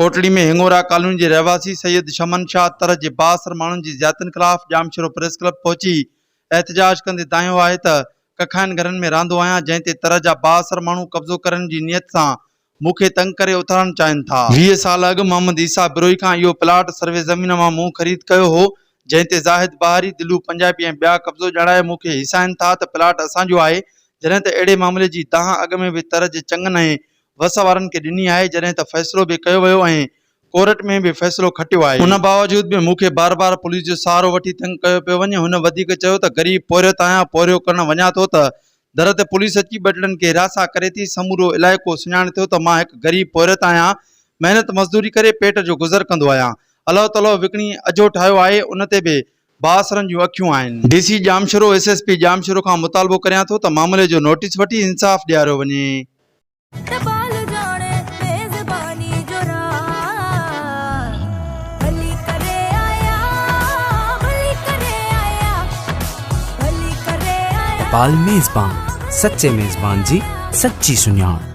Kotri ۾ Hingora colony جي رهواسي سيد شمن شاهه تر جي بااثر ماڻهن جي زيادتين خلاف ڄامشورو پريس ڪلب پهچي احتجاج ڪندي دانهيو آهي ته ڪکائن گهرن ۾ رهندو آهيان جنهن تي تر جا بااثر ماڻهو قبضو ڪرڻ جي نيت سان مون کي تنگ ڪري اٿارڻ چاهين ٿا. 20 سال اڳ محمد عيسيٰ بروهي کان اهو پلاٽ سروي زمين مان مون خريد ڪيو هو، جنهن تي زاهد بهاري، دلو پنجابي ۽ ٻيا قبضو ڄاڻائي مون کي هيسائين ٿا ته پلاٽ اسان جو آهي، جڏهن ته اهڙي معاملي جي دانهن اڳ ۾ به تر جي چڱن ۽ وس وارن کي ڏني آهي، جڏهن ته فيصلو به ڪيو ويو ۽ ڪورٽ ۾ به فيصلو کٽيو آهي. ان باوجود به مون کي بار بار پوليس جو سهارو وٺي تنگ ڪيو پيو وڃي. هن وڌيڪ چيو ته غريب پورهيت آهيان، پورهيو ڪرڻ وڃان ٿو ته در تي پوليس اچي ٻڍڙن کي هراسان ڪري ٿي، سمورو علائقو سڃاڻي ٿو ته مان هڪ غريب پورهيت آهيان، محنت مزدوري ڪري پيٽ جو گذر ڪندو آهيان، الله تعاليٰ وڪڻي اجهو ٺاهيو آهي، ان تي به بااثرن جون اکيون آهن. D C Jamshoro, S S P Jamshoro کان مطالبو ڪريان ٿو ته معاملي جو نوٽيس وٺي انصاف ڏياريو وڃي. ٽپال ڄاڻي ميزباني جو راز ڀلي ڪري آيا ڀلي ڪري آيا ڀلي ڪري آيا. ٽپال ميزبان سچي ميزبان جي سچي سڃاڻ.